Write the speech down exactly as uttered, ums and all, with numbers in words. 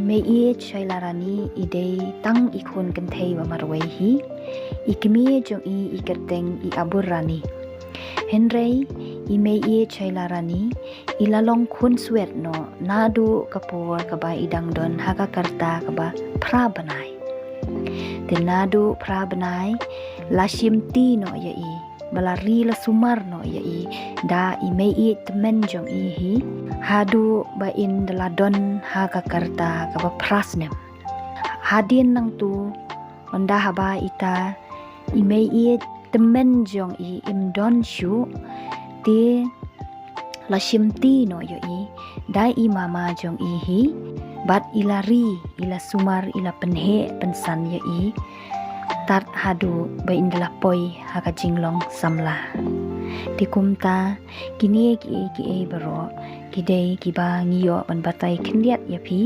Mei-ïeit Shaila Rani i dei tang i khun kynthei ba marwei hi. I kmie jong i i kyrteng i Abur Rani. Hynrei i Mei-ïeit Shaila Rani i la long khun swet noh naduh ka por kaba i dang don ha ka rta kaba phra bnai. Te naduh phra bnai la shimti noh ïa i, ba la ri la sumar noh ïa i da i mei-ïeit tymmen jong i hi, haduh ba in da la don ha ka rta kaba phra snem. Hadien nangtu, ynda haba ita i mei-ïeit tymmen jong i im don shuh, te la shimti noh ïa i da i mama jong i hi, bad i la ri, i la sumar, i la pynheh pynsan ïa i, tad haduh ba in da la poi ha ka jinglong samla. Te kumta, kine kiei kiei baroh ki dei kiba ngi ïoh ban batai khyndiat ïa phi.